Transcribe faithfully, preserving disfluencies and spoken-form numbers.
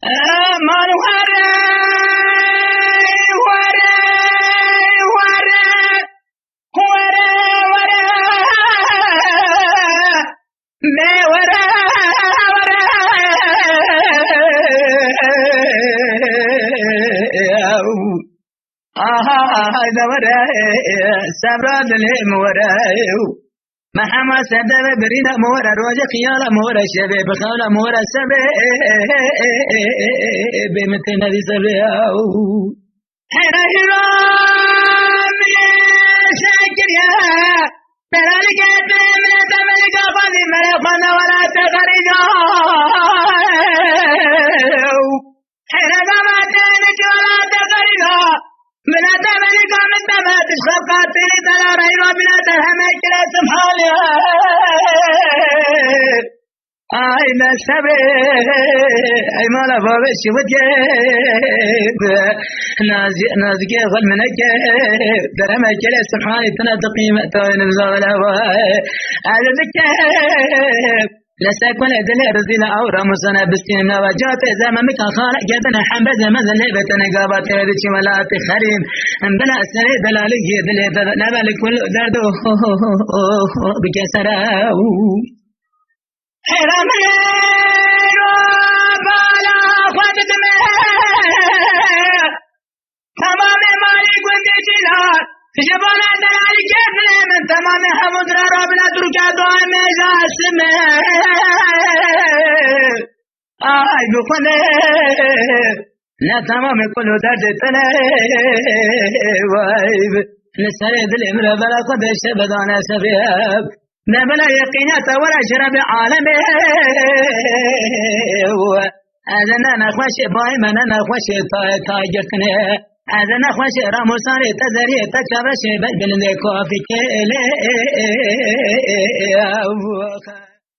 Aman were, were, were, were, were, me were, were. Aha, hayda were, sebra dilê mi were. Me hema serdeve birîna mi were, rojê xiyala mi were, şevê bi xewla mi were, sebê bê min tê nedî sebê. Hera hîra min şekiriye, belalike dilê min e temelika xwendî, mere xwenda wela te xerîda. Hera dama te ne ki wela te xerîda. Min e temelika min deme, tişka qatili dela reyra bine te heme kire simhaliye. Ay me sebê, ay mala bavê şiwit ye. Nazi-, nazike xol mineke. Dereme kele subhanî tine tu qîmet oyun zala vay. El dike. Lese kule dile rizîle awra musana bistîne ve cate zeme mika xala gedine hembe zeme zele betene gava te biçi velati xerîb. Bila serê delali ye dile de nebel kul derdo bikesere. Hêra min ê ro bala xwe didime. Temamê malê gundê Cîlan, ji bona delalî kê dilê min, temamê hemû dira rabina Tirkiye dua mêja sime. Ay bi xwe ne, ne temamê kul û derdê te ne, vay bi. Li serê dilê min re bela xwe deşte bedane sebeb. Ne bela yeqîna te were ji Rebê alemê. Ez ne nexweşê bayê me, ne nexweşê tayê tay girtinê. Ez ne nexweşê ramosanê te zeriyê te çaveşê ber bilindê kafî kêlê.